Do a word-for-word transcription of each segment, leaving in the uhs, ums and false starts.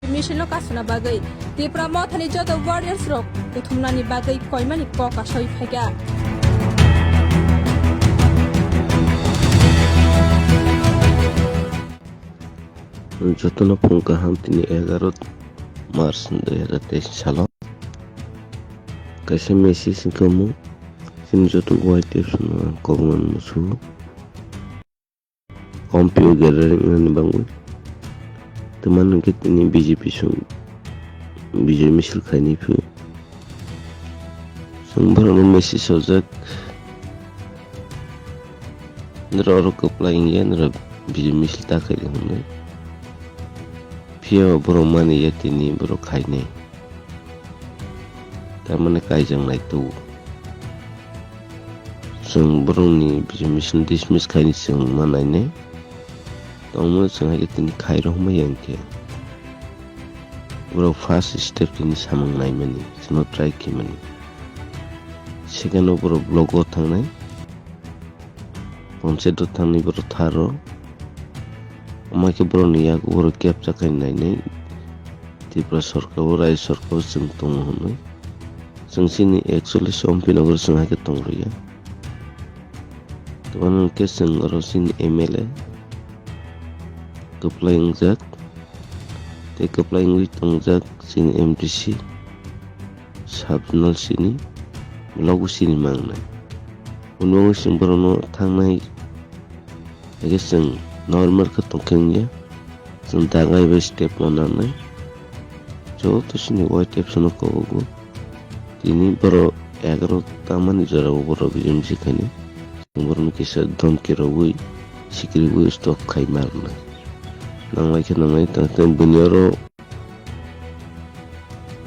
Misil no kasuna bagwi Tipra Mothani joto warriors rok kuthumnani bagwi koimani kok asoi phaikha. Jotono phung kaham, tini egaroh March dui hazar teis salo. Kaisa message wngkha omo, chini joto Y T F no ang kobongnani musugo. Kompio gathering nani bangwi. Twmani hwnkhe tini B J P song bijoy misil khainai phio. Chwng borokno message hojak. Nora oro kwplai wngya, nora bijoy misil ta khaidi hwnwi. Phiya borok maniya tini borok khainai. Tamani kaijaknai tubu. Chwng borokni bijoy misil dismiss khaini chwng ma nainai. Tongmani chwng hai khe tini khairok maya hwnkhe. Borok first step tini samung naimani, chwngno try khaimani. Second o borok block o thangnai. Panchayat o thangwi borok tharo. Omo khe borokni yago borok capture khaina nainai. Tripura sorkar o, Rajya sorkar o chwng tongo hwnwi. Chwng chini actually Sompinagar chwng hai khe tong rwya. Tabuk hwnkhe chwng oro chini M L A kwplai wngjak. Tei kwplai wngwi tongjak chini M D C, sub-zonal chini, block bo chini mangnai. Uno wngwi chwng borokno thangnai, hwnkhe chwng normal khe tongkhe wngya, chwng dagai bai step ma nangnai. Joto chini Y T F no kobogo. Tini borok egaroh tamani jorao borok bijim si khainai. Borokno kisa dhomki rogwi, sikirigwi stop khai ma rwnai. Nanglai khe nanglai tang tang bini oro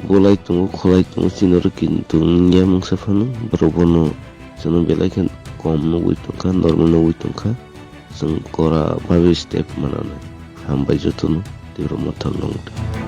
bolai tongo, kholai tongo, chini oro kintu wngya mungsa phano. Borok bono chwngno belai khe kom nugwi tongkha, normal nugwi tongkha. Chwng kora babi step ma nangnai. Hambai jotono, Tipra Motha long live.